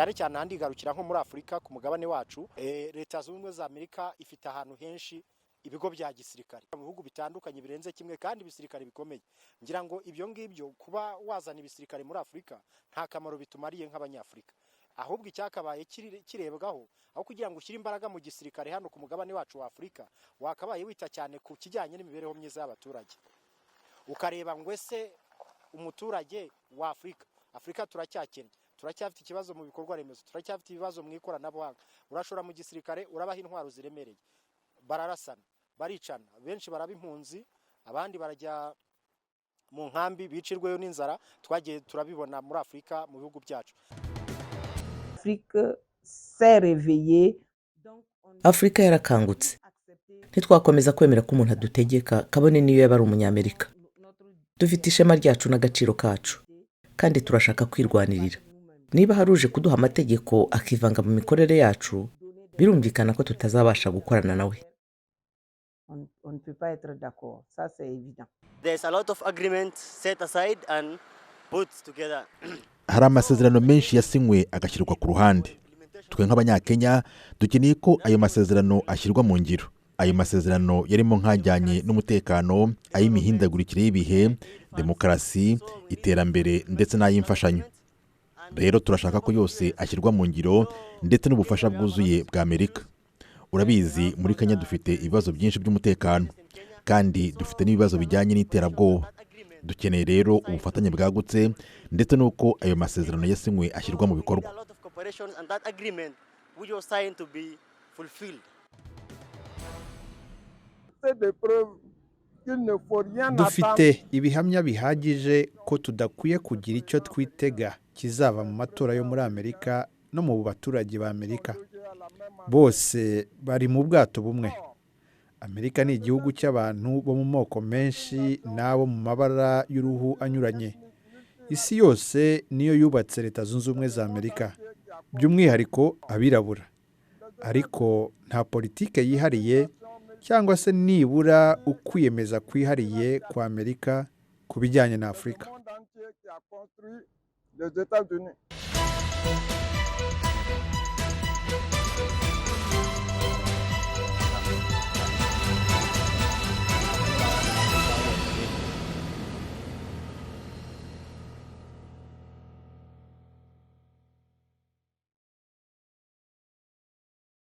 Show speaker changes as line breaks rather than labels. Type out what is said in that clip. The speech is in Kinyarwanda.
Cyane cyane ahandi igarukira nko muri Afurika, ku mugabane wacu. Leta Zunze Ubumwe za Amerika ifite ahantu henshi ibigo bya gisirikare mu bihugu bitandukanye birenze kimwe, kandi ibisirikare bikomeye. Ngira ngo ibyo ngibyo, kuba wazana ibisirikare muri Afurika, nta kamaro bitumariye nk'Abanyafurika. Ahubwo icyakabaye kirebwaho, aho kugira ngo ushyire imbaraga mu gisirikare hano ku mugabane wacu wa Afurika, wakabaye wita cyane ku kijyanye n'imibereho myiza y'abaturage, ukareba ngo ese umuturage wa Afurika, Afurika turacyakennye, turacyafite ikibazo mu bikorwa remezo, turacyafite ibibazo mu ikoranabuhanga. Urashora mu gisirikare, urabaha intwaro ziremereye, bararasana, baricana, benshi baraba impunzi, abandi barajya mu nkambi bicirweyo n'inzara. Twagiye turabibona muri Afurika, mu bihugu byacu.
Afrique s'est réveillée.
Afurika yarakangutse. Ntitwakomeza kwemera ko umuntu adutegeka, kabone n'iyo yaba ari Umunyamerika. Dufite ishema ryacu n'agaciro kacu, kandi turashaka kwirwanirira. Niba hari uje kuduha amategeko, akivanga mu mikorere yacu, birumvikana ko tutazabasha gukorana nawe.
On ne peut pas être d'accord, ça c'est évident.
There's a lot of agreements set aside and put together.
Hari amasezerano menshi yasinywe agashyirwa ku ruhande. Twe nk'Abanyakenya dukeneye ko ayo masezerano ashyirwa mu ngiro. Ayo masezerano yarimo nk'ajyanye n'umutekano, ay'imihindagurikire y'ibihe, demokarasi, iterambere ndetse n'ay'imfashanyo. Rero turashaka ko yose ashyirwa mu ngiro, ndetse n'ubufasha bwuzuye bwa Amerika. Urabizi, muri Kenya dufite ibibazo byinshi by'umutekano, kandi dufite n'ibibazo bijyanye n'iterabwoba. Dukeneye rero ubufatanye bwagutse, ndetse n'uko ayo masezerano yasinywe ashyirwa mu bikorwa.
A lot of cooperation and that agreement which was signed to be fulfilled.
C'est des preuves qu'il ne faut rien
Dufite
attendre.
ibihamya bihagije ko tudakwiye kugira icyo twitega kizava mu matora yo muri Amerika no mu baturage ba Amerika. Bose bari mu bwato bumwe. Amerika ni igihugu cy'abantu bo mu moko menshi n'abo mu mabara y'uruhu anyuranye. Isi yose niyo yubatse Leta Zunze Ubumwe za Amerika, by'umwihariko abirabura. Ariko nta politike yihariye cyangwa se nibura ukwiyemeza kwihariye kwa Amerika ku bijyanye na Afurika.
Le monde entier qui a construit les États-Unis.